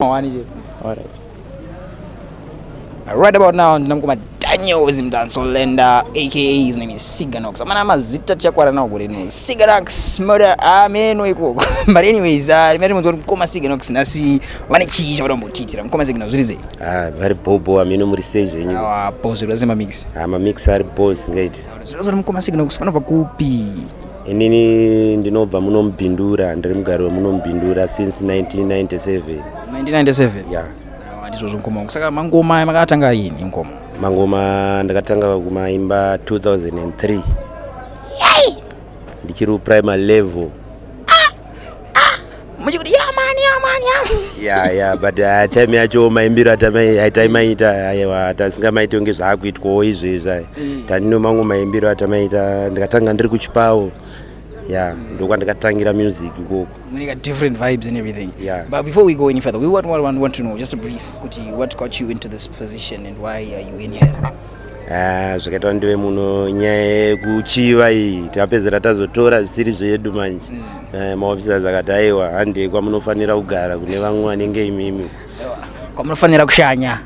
Mawani je. Alright. Right about now ndina Daniel Zimdancehall Lenda, aka his name is Siganox. Amana mazita tichakwara nawo gore rino. Siganox murder ameno ikoko. But anyways, rimene munzwa kuti mukoma Siganox nhasi vane chii chavada kumbotiitira. Mukoma Siganox, zviri sei? Ah, vari bhobho, ameno muri sei zvenyu? Awa, boss zviri zema mix. Ah, mamix ari boss ngaiti. Zviri kuti mukoma Siganox vanobva kupi? Inini ndinobva muno muBindura, ndiri mugari wemuno muBindura since 1997. 1997. Yeah. Awa, ndizvozvo mukoma wangu. Saka mangoma makatanga rini, mukoma? Mangoma ndakatanga kumaimba 2003 ndichiri kuprimary level. Muchikuti yeah man, yeah man, yeah. Yeah, but time yacho maimbiro ataimaita, aiwa, tasingamaiti kunge zvaakuitwawo izvezvi aya. Tandino mamwe maimbiro atamaita. Ndikatanga ndiri kuchipawo, ya, ndokwandikatangira music ikoko. Mune different vibes and everything. Yeah. But before we go any further, we want to know just a brief kuti what got you into this position and why are you in here? Ah, zvakaita ndive muno nyaya yekuchiva iyi. Takapedzera tazotora zvisiri zvedu manje. Maofficers akati, "Aiwa, handei kwamunofanira kugara kune vamwe vanenge imimi." Kwamunofanira kushanya.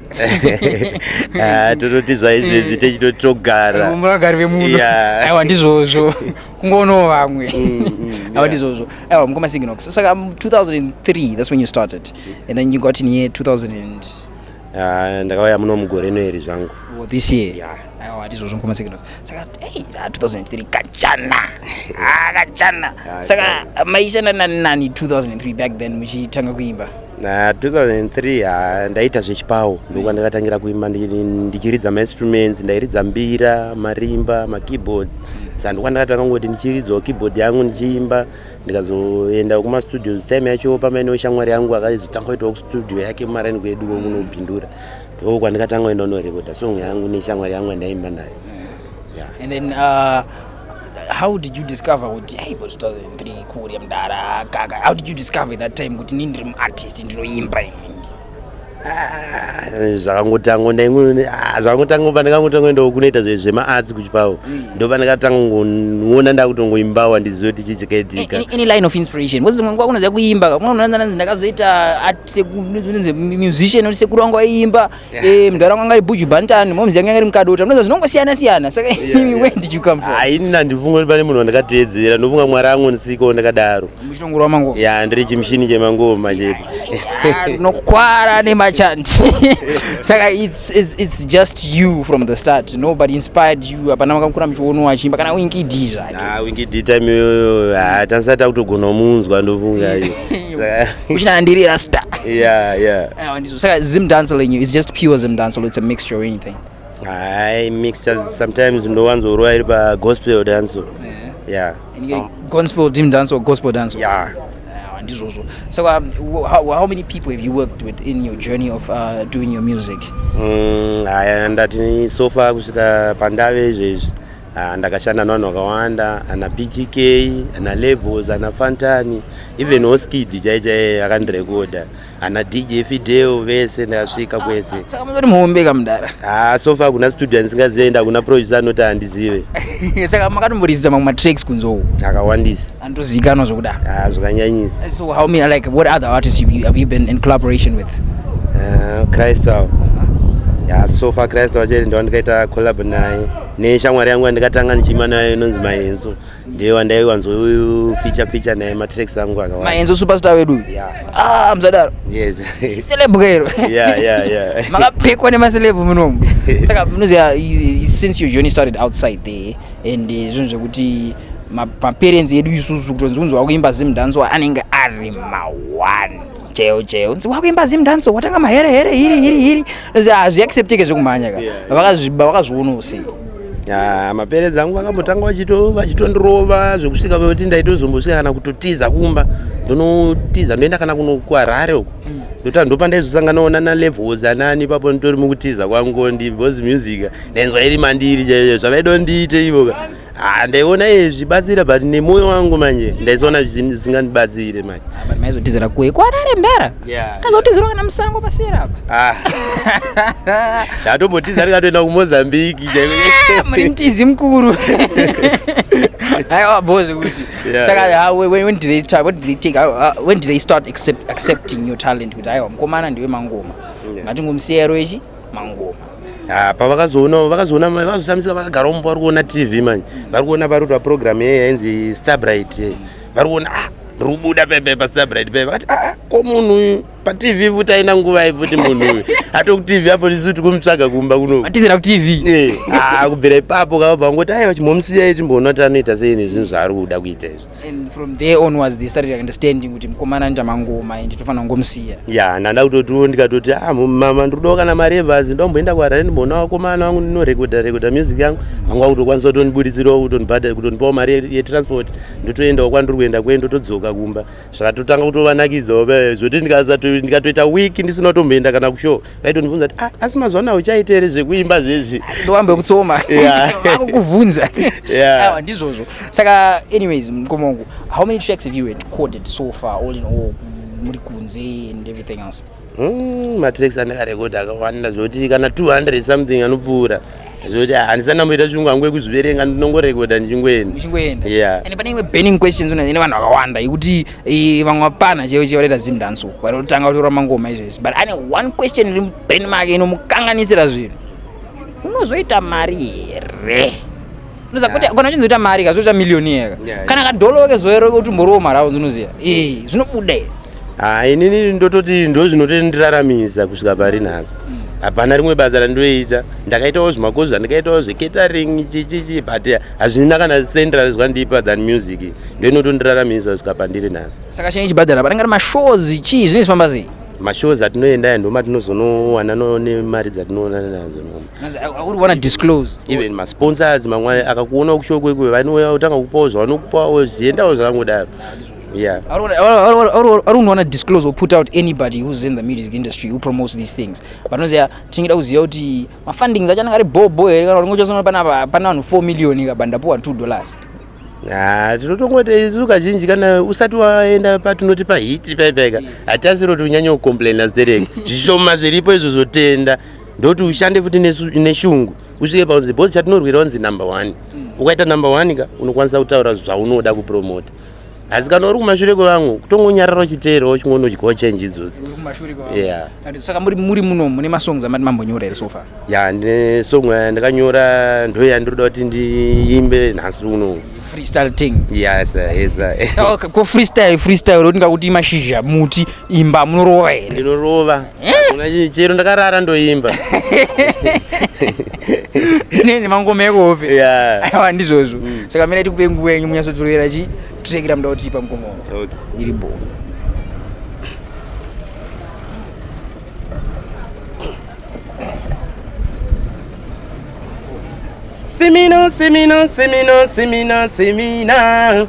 Ah, tototi zvaizvezvi techitoti togara. Muragari vemuno. Yeah. Aiwa, ndizvozvo, kungoonawo vamwe. Aiwa, ndizvozvo. Aiwa, mukoma Siginox, saka 2003, that's when you started, and then you got in here 2000 and Ah, ndakauya muno mugore ino zvangu. Oh, this year. Yeah. Aiwa, ndizvozvo, mukoma Siginox. Saka hey, 2003 kachana, ah, kachana. Ah, Saka maishanda nani nani 2003 back then muchitanga kuimba? Na 2003, ha, ndaita zvechipawo, ndokwandakatangira kuimba ndichiridza mainstruments. Ndairidza mbira, marimba, makeyboards. Saka ndokwandakatanga ngoti ndichiridzawo keyboard yangu ndichiimba. Ndikazoenda kumastudios time yacho pamainewo shamwari yangu akaizotanga kuitawo kustudio yake mumarani kwedu kunobhindura. Ndo kwandikatanga kuenda kunorekodha song yangu neshamwari yangu yandaimba nayo, yeah. And then how did you discover kuti, hey, but 2003 kurya mudara kaka, how did you discover that time kuti ini ndiri muartist, ndinoimba inini? Ah, zvakangotanga zvakangotanga pandakangotanga kuendawo kunoita zvemaarts kuchipawo, ndo pandakatanga kungoona ndakutongoimbawo, handizivi kuti chii chakaitika. Any line of inspiration? Because dzimwe nguva kunoziva kuimba unonanzi ndakazoita art musician kuti sekuru wangu aiimba, mudhara wangu anga ari Buju Banton, momzi yangu yanga iri mukadota. Munoziva zvinongosiyana siyana. Saka where did you come from? Ini handifunga kuti pane munhu wandakateedzera. Ndofunga Mwari angondisikawo ndakadaro. Muchitongorwa mangoma. Ya, ndiri chimushini chemangoma chete. Nokukwara nemachanti. Saka it's just you from the start? Nobody inspired you? Hapana makakura muchionawo achiimba, kana Winky D zvake? Ah, Winky D time iyoyo, ah, tanisati takutogona munzwa, ndofunga iyo. Uchina ndiri rasta. Yeah. Aiwa, ndizvo. Saka Zim dancehall in you is just pure Zim dancehall? It's a mixture or anything? Hai, mixture. Sometimes ndowanzorova iri pagospel dancehall, yeah. And you get gospel Zim dancehall, gospel dancehall. Yeah. Aiwa, ndizvozvo. So how many people have you worked with in your journey of doing your music? Haya, ndati so far kusvika pandave izvezvi, ah, ndakashanda nevanhu vakawanda, ana PTK, ana Levels, ana Fantani, even Oskid chai chai akandirekodha, ana DJ Fidel, vese ndakasvika kwese. Saka munoti muhombe kamudara? Ah, so far kuna studio handisingazienda, kuna producer anoti handizive. Saka makatomborizisa mamwe matracks kunze uku? Akawandisa. Anotozivikanwa zvokudaro? Ah, zvakanyanyisa. So how many, like, what other artists have you been in collaboration with? Crystal, ya, so far Crystal chete ndo ndikaita collab naye, neshamwari yangu yandikatanga ndichiimba nayo inonzi Maenzo, ndiye wandaiwanzo feature naye matracks angu akawanda. Maenzo superstar wedu? Yeah. Ah, musadaro. Yes. Celeb kairo. Yeah. Makapekwa nemaceleb munomu. Saka munoziva, since your journey started outside there and zvinhu zvekuti maparents edu isusu kutonzi unzi wakuimba Zim dancehall, anenge ari mawani chaiwo chaiwo, nzi wakuimba Zim dancehall, watanga mahere here, hiri hiri hiri, hazviacceptike zvekumhanya ka. Vakazvionawo sei? Ya, maparents angu vakambotanga vachitondirova zvekusvika pekuti ndaitozombosvika kana kutotiza kumba, ndonotiza ndoenda kana kuno kuHarare uko. Ndota ndopandaizosanganawo nana Levels anani ipapo, nditori mukutiza kwangu ndi because music ndainzwa iri mandiri chaiyo. Zvavaida ndiite ivo ka. Ah, ndaiona iye zvibatsira, but nemwoyo wangu manje ndaizoona zvisingandibatsire manje. Ah, but maizotizira kuye kuHarare, mudara? Kazotizirwa kana musango pasera apa? Ah. Ndatombotiza ndikatoenda kuMozambique. Ah, muri mutizi mukuru. Aiwa, bho zvekuti. Saka when did they try, what did they take, when did they start accepting your talent kuti aiwa, mukomana ndiwe mangoma, ngatingomusiyero ichi mangoma? Ah, pavakazoona, vakazoona, vakazoshamisika vakagara mumba vari kuona TV manje, vari kuona vari kuita program yeye yainzi Starbright, vari kuona, ah, ndiri kubuda pepe paStarbright pepe. Vakati, ah, ko munhu uyu paTV futi aina nguva futi, munhu uyu ato kuTV apo, isu tikumutsvaga kumba kuno. Matizira kuTV. Eh, ah, kubvira ipapo kavabva vangoti, aiwa, chimbomusiyai timboona kuti anoita sei nezvinhu zvaari kuda kuita izvi. And from there onwards they started understanding kuti mukomana anoita mangoma and tofanira kungomusiya. Ya, ndanda kutotiwo ndikatoti, ah, mama, ndikudawo kana marevhas, ndomboenda kuHarare ndimboona vakomana vangu, ndinorekodha rekodha music yangu. Vanga kutokwanisa kutondibuditsirawo, kutondibhadhara, kutondipawo mari yetransport, ndotoendawo kwandiri kuenda kwe, ndotodzoka kumba. Zvakatotanga kutovanakidzawo zvoti ndikatoita wiki ndisina kutomboenda kana kushow, vaitondibvunza kuti, ah, asi mazuva ano hauchaita here zvekuimba zvezvi? Ndoambe kutsoma akukuvhunza. Aiwa, ndizvozvo. Saka anyways, mukoma wangu, how many tracks have you recorded so far, all in all, muri kunze and everything else? Matracks andakarekodha akawanda zvekuti kana 200 something anopfuura, zvekuti handisati ndamboita chirungu hangu ekuzviverenga, ndinongorekodha ndichingoenda. Uchingoenda. Yeah. And pane imwe burning questions ine vanhu vakawanda yekuti vamwe vapana chaivo chaivo vanoita Zimdancehall, vari kutanga kutora mangoma izvezvi, but ane one question iri mubrain make inomukanganisira zvinhu: unozoita mari here? Unoziva kuti kana uchinzoita mari kazoita millionaire ka, kana kadholo kezoero kuti umboriwo marounds, unoziva, zvinobuda here? Ha, inini ndototi ndo zvinotondiraramisa kusvika pari nhasi. Hapana rimwe basa randinoita. Ndakaitawo zvimakozi zvandikaitawo zvecatering, chichichi, but hazvina kana central zvandipa than music. Ndo inotondiraramisa kusvika pandiri nhasi. Saka chinenge chibhadhara panenge ari mashows, chii zvinenge zvifamba sei? Mashows atinoenda aya ndomatinozonowana nemari dzatinoonana nadzo noma. Uri kuona disclose. Even masponsors mamwe akakuona kushow kwekwe, vanouya kutanga kupawo zvavanokupawo, zvichiendawo zvakangodaro, yeah. I don't want to disclose or put out anybody who's in the music industry who promotes these things. But unoziva, tinenge kuziva kuti mafundings acho anenge ari bhobho here, kana kuti ngochosona panapa pana vanhu 4 million ka, bandapuwa $2? Ha, tinotongoti isu kazhinji kana usati waenda patinoti pahit paipaika, hatasiro kuti unyanye kucomplaina zitereki zvishoma zviripo izvo, zvotenda ndoti ushande futi neshungu usvike paunzi, because chatinorwira unzi number one. Ukaita number one ka, unokwanisa kutaura zvaunoda kupromota, asi kana uri kumashure kwevamwe, kutongonyarara uchiteerawo, uchingonodyawo change idzodzo. Yeah. Saka muri muno mune masongs amati mambonyora here so far? Ya, ndine song yandakanyora, ndo yandiroda kuti ndiimbe nhasi uno. Freestyle thing? Yes sir, yes sir. Okay, ko freestyle, freestyle roti ngakuti mashizha muti imba, munorova here? Ndinorova. Hakuna chero ndakarara ndoimba. Nemangoma ekuhope? Yeah. Aiwa, ndizvozvo. Saka mina tikupe nguva yenyu munyatsotorera chi track ramuda kutipa, mukoma wangu. Okay. Iri bo. Simina, simina, simina, simina, simina,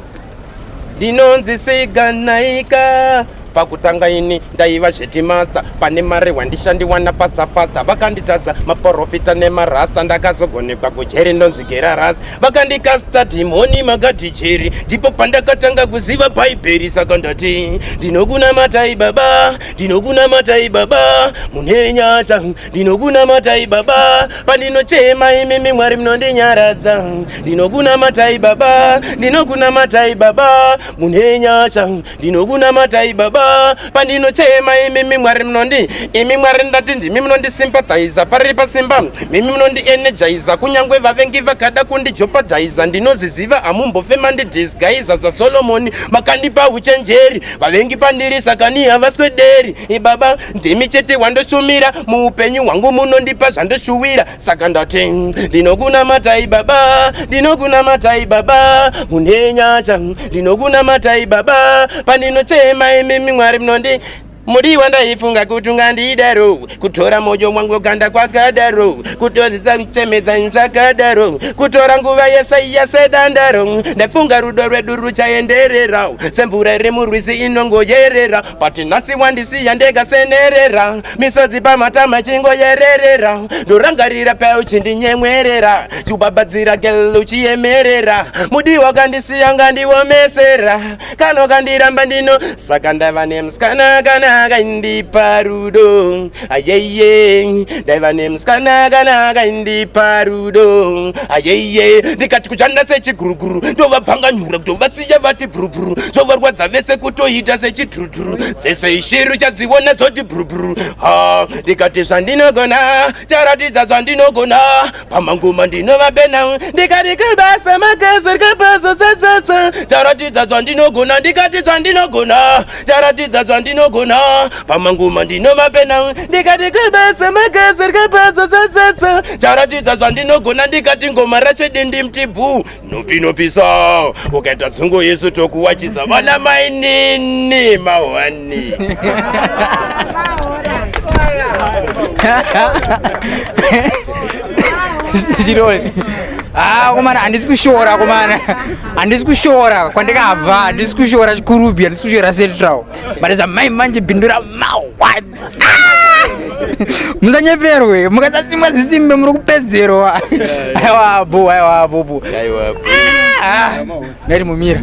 ndinonzi Siganaika. Pakutanga ini ndaiva zvetimasta, pane mari wandishandiwana fasta fasta. Vakanditadza maprofita nemarasta, ndakazogonekwa kujeri, ndonzi gera rasta. Vakandikasta dhimoni makati jeri, ndipo pandakatanga kuziva Bhaibheri. Saka ndati ndinokunamatai baba, ndinokunamatai baba mune nyasha, ndinokunamatai baba. Pandinochema imimi Mwari munondinyaradza. Ndinokunamatai baba, ndinokunamatai baba mune nyasha, ndinokunamatai baba. Pandinochema imimi Mwari munondi, imi Mwari, ndati ndimi munondisympathiza pari pasimba, mimi munondienergiza. Kunyange vavengi vakada kundijeopardiza, ndinoziziva hamumbofe mandidisguisa. SaSolomoni makandipa uchenjeri, vavengi pandiri sakani havaswederi. Ibaba, ndimi chete wandoshumira muupenyu hwangu, munondipa zvandoshuwira. Saka ndati ndinokunamatai baba, ndinokunamatai baba mune nyasha, ndinokunamatai baba. Pandinochema imimi Mwari munondi. Mudiwa ndaifunga kuti ungandidaro, kutora moyo wangu ganda kwakadaro, kutozisa kuchemedza zvakadaro, kutora nguva yese yese dandaro. Ndafunga rudo rwedu ruchaenderera semvura iri murwizi inongoyerera, but nhasi wandisiya ndega senerera, misodzi pamatama chingoyererera. Ndorangarira pa uchindinyemwerera, chubhabhadzira girl uchiemerera. Mudiwa kandisiya ngandiomesera, kana ukandiramba ndino saka ndaiva nemusikana kana akaindipa rudo, ayeye. Ndaiva nemusikana kana akaindipa rudo, ayeye. Ndikati kushanda sechiguruguru, ndovabvanganyura, kutovasiya vati bvurubvuru, zvovarwadza vese kutoita sechidhurudhuru, dzese ishiru chadziona dzoti bvurubvuru. Ha, ndikati zvandinogona charatidza zvandinogona, pamangoma ndinovabena. Ndikati kubasa makasa rikapasa tsatsatsa, charatidza zvandinogona. Ndikati zvandinogona charatidza zvandinogona, pamangoma ndinovabena. Ndikati kubasa makasa rikapasa tsatsatsa, charatidza zvandinogona. Ndikati ngoma racho dindimtibvu nopinopisa, ukaita dzungu yesu tokuwachisa vana mainini mahwani. Chironi. Ah, komana, handisi kushora komana. Handisi kushora kwandikabva, handisi kushora Chikurubi, handisi kushora Central. But zvamai manje bhindura ma1. Musanyeperwe, mukasasimwa zisimbe muri kupedzerwa. Aiwa bo, aiwa bo bo. Aiwa. Ah, ndari mumira.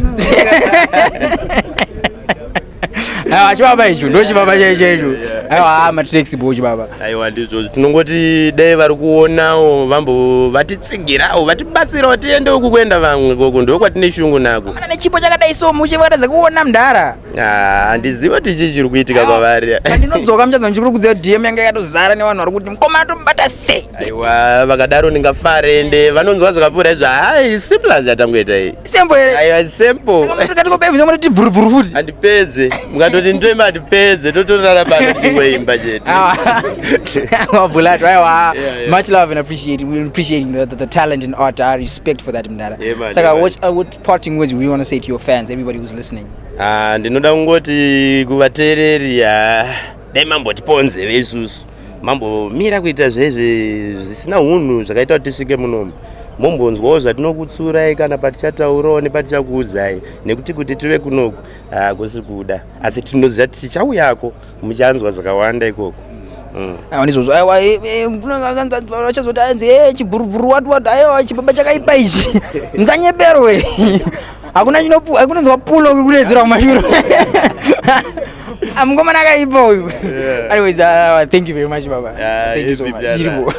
Aiwa chibaba icho, ndo chibaba chaicho icho. Aiwa matrix bo chibaba. Aiwa, ndizvo tinongoti dai vari kuonawo vambo vatitsigirawo, vatibatsirawo tiende uku kuenda vamwe koko, ndokwatine shungu nako. Kana nechipo chakadai so muchivakatadza kuona mudhara. Ah, handizivi kuti chii chiri kuitika kwavari. Pandinodzoka muchadza ndichiri DM yanga yakatozara nevanhu vari kuti mukomana tomubata sei. Aiwa, vakadaro ndingafare, ende vanonzwa zvakapfuura izvo. Hai, simple as yatangoita iyi. Simple here? Aiwa, simple. Saka munoti bvurubvuru futi. Handipedze, mukatoti ndoimba handipedze, totorara pano tichingoimba chete. Mabulato, aiwa. Yeah. Much love and appreciate, we appreciating the talent and art. I respect for that, mdara. Yeah, man, Saka yeah, man. what parting words we want to say to your fans, everybody who's listening? Ah, ndinoda kungoti kuvateereri, ah, dai mambotipawo nzeve isusu, mambomira kuita zvezve zvisina unhu zvakaita kuti tisvike munomu, mombonzwawo zvatinokutsurai kana patichataurawo nepatichakuudzai, nekuti kuti tive kunoku hakusi kuda, asi tinoziva kuti tichauyako, muchanzwa zvakawanda ikoko. Aiwa, ndizvozvo. Aiwa, vachazoti ainzi chibhurubhuru wati wati. Aiwa, chibaba chakaipa ichi, musanyeperwe. Hakuna chinopu, hakunonzwa pulo kuredzera kumashure. Mukomana akaipa uyu. Anyways, thank you very much, baba. Yeah, Thank you so happy much. brother. Chiripo.